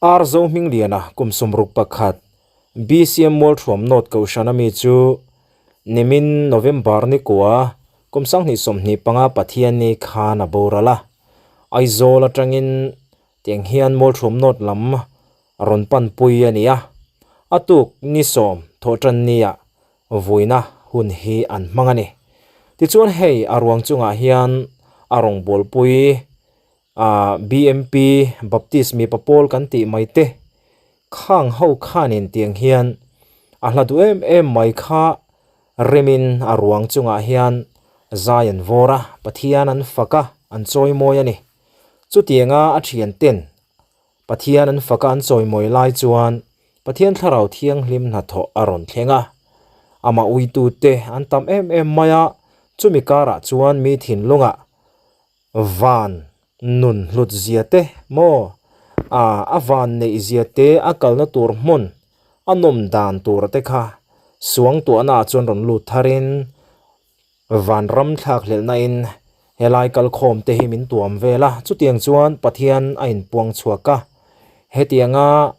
Ar Zohmingliana kum 61, BCM Mualthuam North Kohhran ami chu nimin November ni kua kum 2025 Pathianni khan a boral a. Aizawl atangin tiang hian Mualthuam North lam rawn panpui a ni a. A tuk ni sawm thawhtan nia vuina hun hi an hmang a ni. Tichuan hei a ruang chungah hian a rawngbawlpui a BMP Baptist mipa pawl kan tih mai te khang ho khanin tiang hian a hla duh em em mai kha remin a ruang chungah hian zai an vawr a, Pathian an fak a, an chawimawi a ni. Chutianga a thian ten Pathian an faka an chawimawi lai chuan Pathian Thlarau Thianghlim hnathawh a rawn thleng a. Amah uitute an tam em em mai a, chumi karah chuan mi thinlungah van nun hlut zia te maw, a a van neih zia te, a kalna tur hmun, a nawm dan tur te kha suangtuahna ah chuan rawn lut tharin Vanram thlakhlelhna in helai kalkhawm te hi min tuam vel a, chutiang chuan Pathian a inpuang chhuak a. Hetianga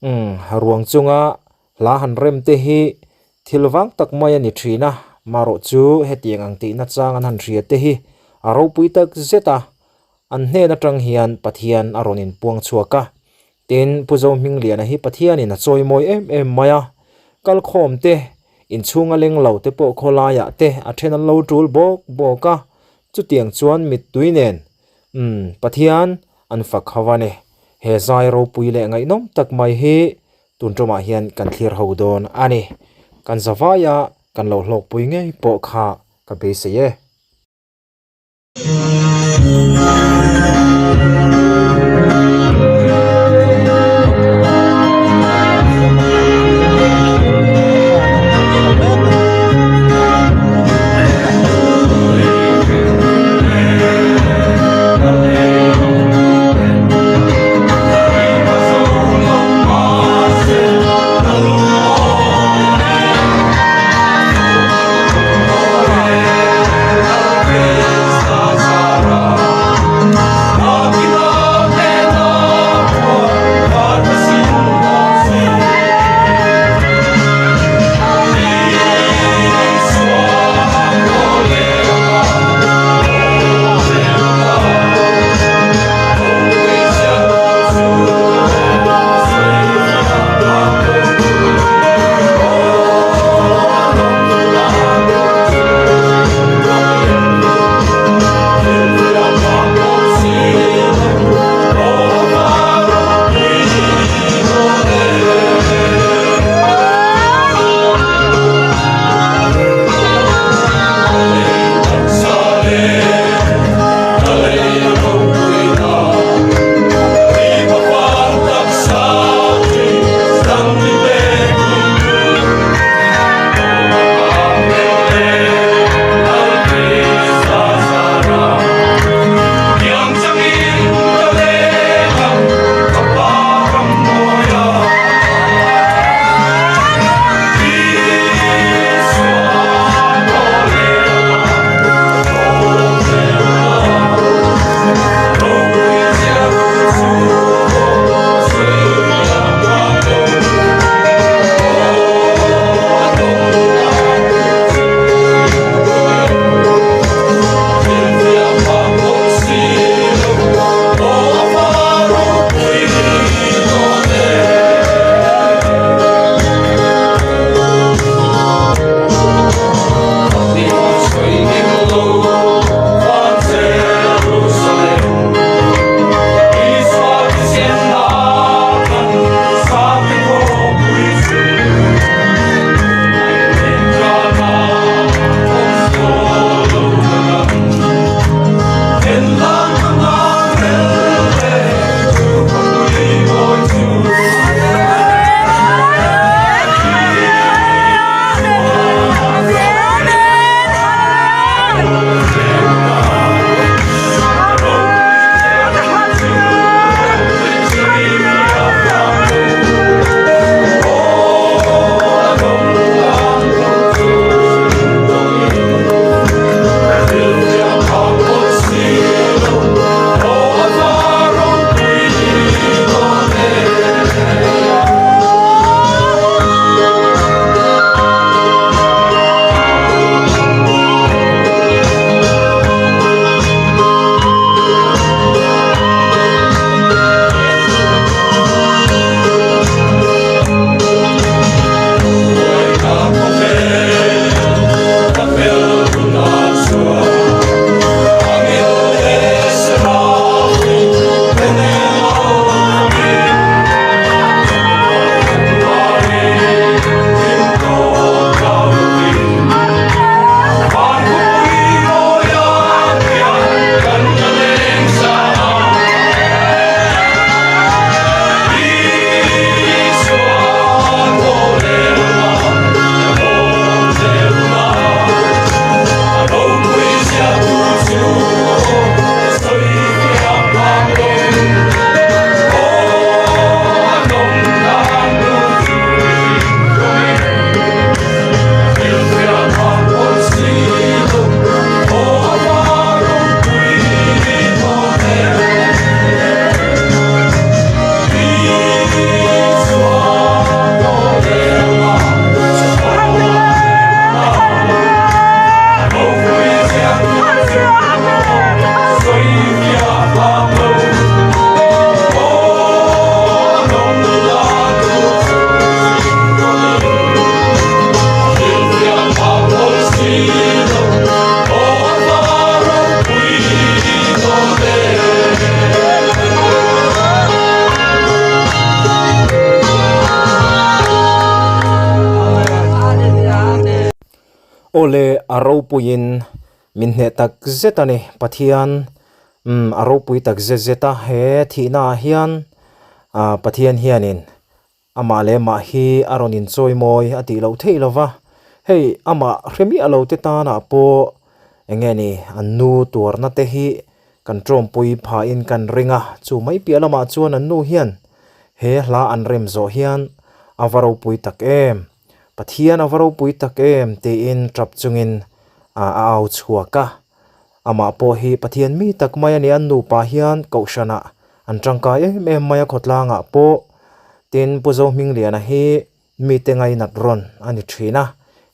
umm ruang chunga hla han rem te hi thil vang tak mai a ni thin a, marawh chu hetiang ang tihna chang an han hria te hi a ropui tak zet a, an hnen atang hian Pathian a rawn inpuang chhuak a. Tin, Pu Zohmingliana hi Pathianin a chawimawi em em mai a, kalkhawm te, inchhunga leng lo te pawh khawlaiah te a then an lo tul bawk bawk a, chutiang chuan mittui nen, umm, Pathian an fak ho a ni. He zai ropui leh ngaihnawm tak mai hi tun tumah hian kan thlir ho dawn a ni. Kan zavaia kan lo hlawkpui ngei pawh kha ka beisei e. Awle a ropuiin min hneh tak zet a ni Pathian umm a ropui tak zet zet a he thihna ah hian ah Pathian hianin amah leh mah hi a rawn inchawi mawi a tih loh theih lova hei amah hre miah lo te tanah pawh eng nge ni an nu tuarna te hi kan tawmpui phahin kan ring a chu mai piah lamah chuan an nu hian he hla an rem zawh hian a va ropui tak em. Pathian a va ropui tak em tiin tap chungin a au chhuak a. Amah pawh hi Pathian mi tak mai a ni. An nupa hian kohhranah an tangkai em em mai a khawtlangah pawh. Tin, Pu Zohmingliana hi mite ngainat rawn a ni thin a.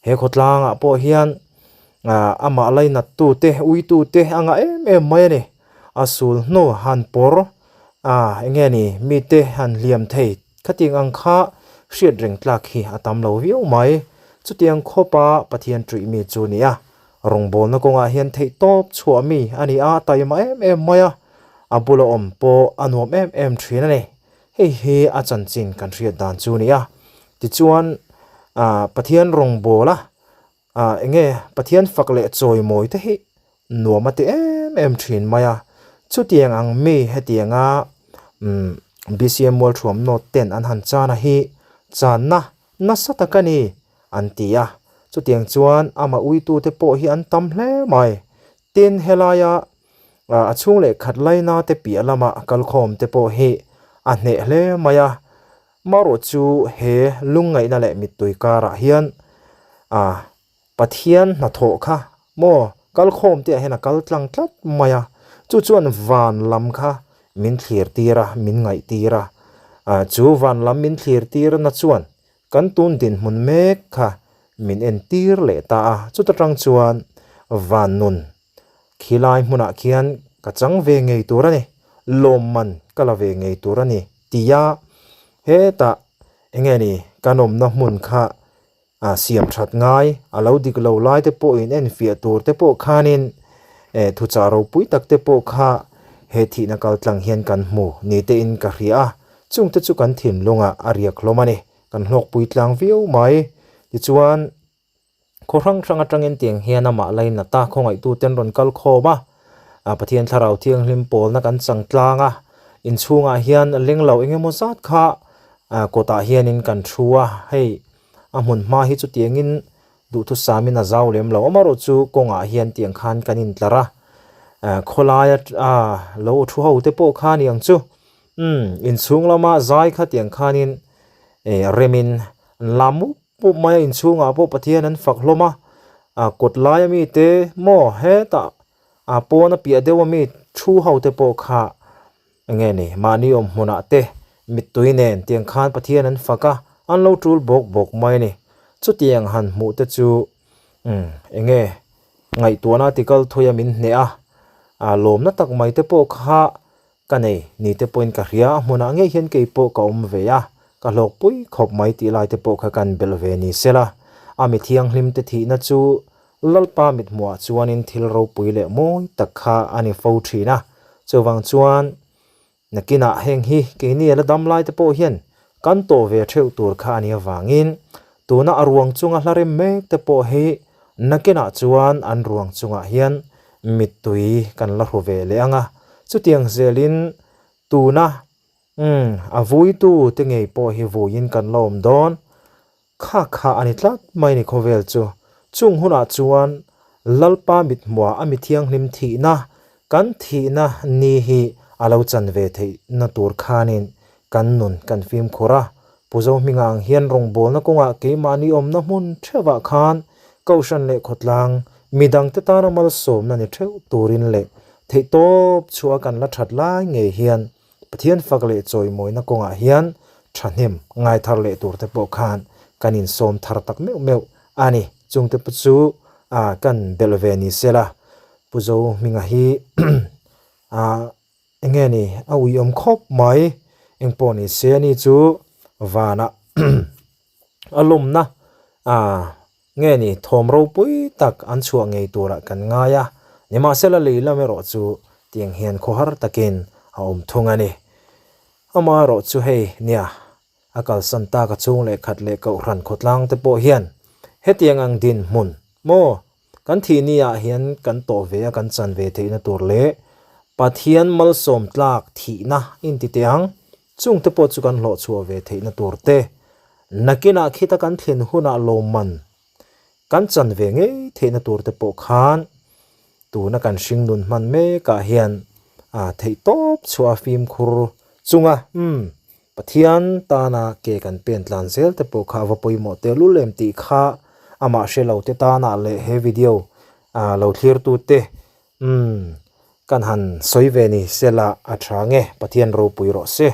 He khawtlangah pawh hian amah lainattute, uitute a ngah em em mai a ni. A sul hnu han pawr a eng nge ni mite han hliam thei Khatiang ang kha hriat reng tlak hi a tam lo viau mai. Chutiang khawpa Pathian ṭuih mi chu ni a, rawngbawlna kawngah hian theih tawp chhuah mi a ni a, taima em em mai a, a bula awm pawh a nuam em em ṭhin a ni. Hei hi a chanchin kan hriat dan chu ni a. Tichuan, Pathian rawngbawla eng nge Pathian fak leh chawimawi te hi nuam a ti em em thin mai a, chutiang ang mi hetianga umm BCM Mualthuam Note ten an han chan a hi channa nasa tak a ni an ti a, chutiang chuan amah uitute pawh hi an tam hle mai. Tin, helaia a chhung leh khat laina te piah lama kalkhawm te pawh hi a hneh hle mai a, marawh chu he lungngaihna leh mittui karah hian a Pathian hnathawh kha maw kalkhawm te ah hian a kal tlang tlat mai a, chu chuan van lam kha min thlir tir a, min ngaih tir a, chu van lam min thlir tir na chuan kan tun dinhmun mek kha min en tir leh ta a, chuta tang chuan van nun khilai hmunah khian ka chang ve ngei tur a ni, lawmman ka la ve ngei tur a ni tia hetah eng nge ni kan awmna hmun kha A siam that ngai, a lo dik lo lai te pawh in enfiah tur te pawh khanin eh thuchah ropui tak te pawh kha he thihna kal tlang hian kan hmu ni te in ka hria a, chung te chu kan thinlungah a riak hlawm a ni, kan hlawkpui tlang viau mai. Tichuan, khaw hrang hrang atangin tiang hian amah lainat a, khawngaihtu ten rawn kal khawm a, Pathian Thlarau Thianghlim pawlna kan chang tlang a, inchhungah hian leng lo eng emaw zat kha kawtah hianin kan thu a, hei A hmun hma hi chutiangin duhthusamin a zau lem lo. Amaherawhchu kawngah hian tiang khan kan intlar a, khawlaia lo thu ho te pawh kha ni ang chu. Umm, inchhung lama zai kha tiang khanin remin an lam mup mup mai a, inchhungah pawh Pathian an fak hlawm a, kawt laia mite maw hetah pawna piah deuha mi thu ho te pawh kha Enge ni, mahni awm hmunah te mittui nen tiang khan Pathian an fak a, an lo tul bawk bawk mai a ni. Chutiang han hmuh te chu umm enge ngaihtuahna tikal thui a min hneh a, a lawmna tak mai te pawh kha ka nei ni te pawhin ka hria, a hmunah ngei hian kei pawh ka awm ve a, ka hlawkpui khawp mai tih lai te pawh kha kan belh ve ni sela, a mi thianghlim te thihna chu Lalpa mithmuhah chuanin thil ropui leh mawi tak kha a ni fo thin a, chuvang chuan nakinah heng hi keini a la dam lai te pawh hian kan tawh ve theuh tur kha a nih avangin tuna a ruang chunga hla rem mek te pawh hi nakinah chuan an ruang chungah hian mittui kan la hru ve leh ang a, chutiang zelin tuna umm a vuitu te ngei pawh hi vuiin kan la awm dawn. Kha kha a ni tlat mai ni khawvel chu. Chung hunah chuan Lalpa mithmuah a mi thianghlim thihna, kan thihna ni hi a lo chan ve theihna tur khanin kan nun kan fimkhur a. Pu Zohminga ang hian rawngbawlna kawngah keimahni awmna hmun theuhah khan Kohhran leh khawtlang midangte tana malsawmna ni theuh turin leh theihtawp chhuah kan la that lai ngei hian Pathian fak leh chawimawina kawngah hian thahnem ngai thar leh tur te pawh khan kan insawm thar tak meuh meuh a ni. Chungte pawh chu kan belh ve ni se la, Pu Zohminga hi eng nge ni a uiawm khawp mai, eng pawh ni se ani chu vanah a lawmna Nge ni, thawm ropui tak an chhuah ngei turah kan ngai a, nimahsela lei lam erawh chu tiang hian khawhar takin a awm thung a ni. Amaherawh chu hei nia, a kalsan tak a chhung leh khat leh kohhran khawtlang te pawh hian hetiang ang dinhmun Maw? Kan thih ni ah hian kan tawh ve a kan chan ve theihna tur leh Pathian malsawm tlak thihna inti teh ang. Chungte pawh chu kan hlawh chhuah ve theihna tur te, nakinah khita kan thlen hunah lawmman kan chan ve ngei theihna tur te pawh khan tuna kan hringnun hman mekah hian a theih tawp chhuah a fimkhur chunga umm Pathian tana ke kan pen tlan zel te pawh kha a va pawimawh tehlul em tih kha amah hre lo te tanah leh he video lo thlirtu te umm kan han sawi ve ni sela a tha nge Pathian ropui rawh se.